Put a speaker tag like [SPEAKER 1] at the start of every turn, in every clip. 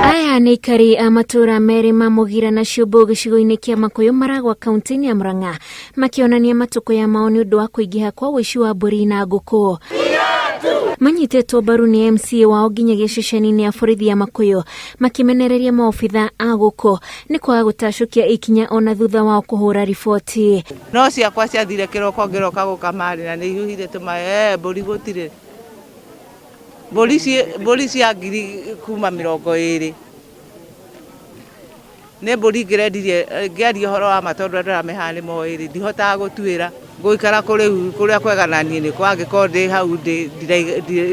[SPEAKER 1] Aya nĩ aikari a matũũra merĩ ma Mũgira na Ciũmbũ gĩcigo-inĩ kĩa Makũyũ Maragwa kaunti-inĩ ya Murang'a makĩonania matũkũya mao nĩ ũndũ wa kũingĩha kwa ũici wa mbũri na ngũkũ. Manyitĩtwo mbaru nĩ MCA wao nginyagia ceceni-inĩ ya borithi ya Makũyũ makĩmenereria maobitha a gũkũ nĩ kwaga gũtacũkia ikinya ona thutha wao kũhũra riboti.
[SPEAKER 2] No ciakwa ciathire kĩroko ngĩroka gũkama rĩ na nĩ ihuhire tũmaĩ mbũri gũtirĩ. Mbũri mbũri cia ngiri kuma 20 nĩ mbũri ngĩrendirie ngĩaria ũhoro wa ma tondũ andũ arĩa me haha nĩ moĩ rĩ, ndihotaga gũtuĩra. Gũikara kũrĩu kũrĩa kwega na niĩ nĩ kwa angĩkorwo ndĩ hau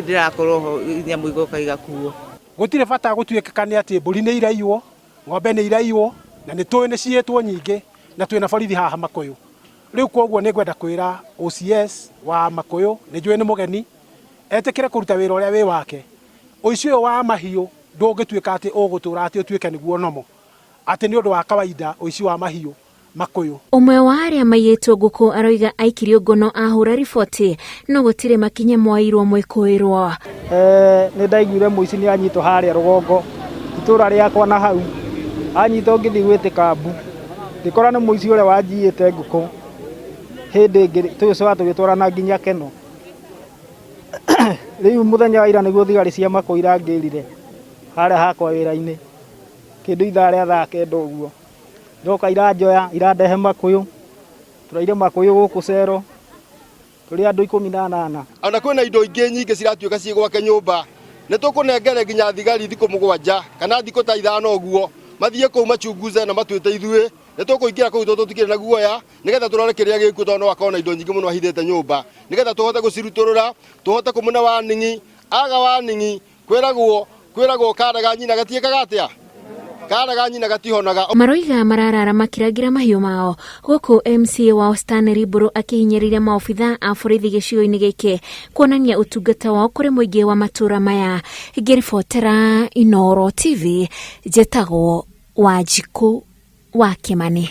[SPEAKER 2] ndĩrakorwo ho nyamũ igoka igakuo.
[SPEAKER 3] Gũtirĩ bata gũtuĩka nĩ atĩ mbũri nĩ iraiywo, ng'ombe nĩ iraiywo na nĩ tũĩ nĩ ciyĩtwo nyingĩ na twĩna borithi haha Makũyũ. Rĩu kwoguo nĩ ngwenda kwĩra OCS wa Makũyũ, nĩ njũĩ nĩ mũgeni, etĩkĩre kũruta wĩra ũrĩa wĩ wake. Ũici ũyũ wa mahiũ ndũngĩtuĩka atĩ ũgũtũra atĩ ũtuĩke nĩguo normal, atĩ nĩ ũndũ wa kawaida ũici wa mahiũ Makũyũ.
[SPEAKER 1] Ũmwe wa arĩa maiyĩtwo ngũkũ aroiga aikirio ngono ahũra riboti no gũtirĩ makinya moeirwo mwĩkũĩrwo.
[SPEAKER 4] Nĩ ndaiguire mũici nĩ anyitwo harĩa rũgongo itũra rĩakwa na hau anyitwo ngĩthiĩ gwĩtĩka mbu ngĩkora nĩ mũici ũrĩa wanjiyĩte ngũkũ hĩndĩ ĩngĩ tũgĩcoka tũgĩtwarana nginya Keno. Rĩu mũthenya wa ira nĩguo thigari cia Makũyũ irangĩrire harĩa hakwa wĩra-inĩ kĩndũ ithaa rĩa thaa kenda ũguo. Iroka iranjoya irandehe Makũyũ, tũraire Makũyũ gũkũ cero tũrĩ andũ 18.
[SPEAKER 5] Ona kwĩna indo ingĩ nyingĩ ciratuĩka ciĩ gwake nyũmba, nĩ tũkũnengere nginya thigari thikũ 7 kana thikũ ta 5 ũguo, mathiĩ kũu machunguze na matwĩte ithuĩ, nĩ tũkũingĩra kũu tondũ tũtikĩrĩ na guoya, nĩgetha tũrore kĩrĩa gĩkuo tondũ no akorwo na indo nyingĩ mũno ahithĩte nyũmba, nĩgetha tũhote gũcirutũrũra, tũhote kũmũne warning, aga warning, kwĩragwo kwĩragwo karega nyina gatiĩkaga atĩa? Karega nyina gatihonaga.
[SPEAKER 1] Maroiga mararara makĩrangĩra mahiũ mao gũkũ MCA wao Stanley Mbũrũ akĩhinyĩrĩria maobitha a borithi gĩcigo-inĩ gĩkĩ kuonania ũtungata wao kũrĩ mũingĩ wa matũra maya. Ngĩribotera Inooro TV, njĩtagwo Wanjikũ wa Kĩmani.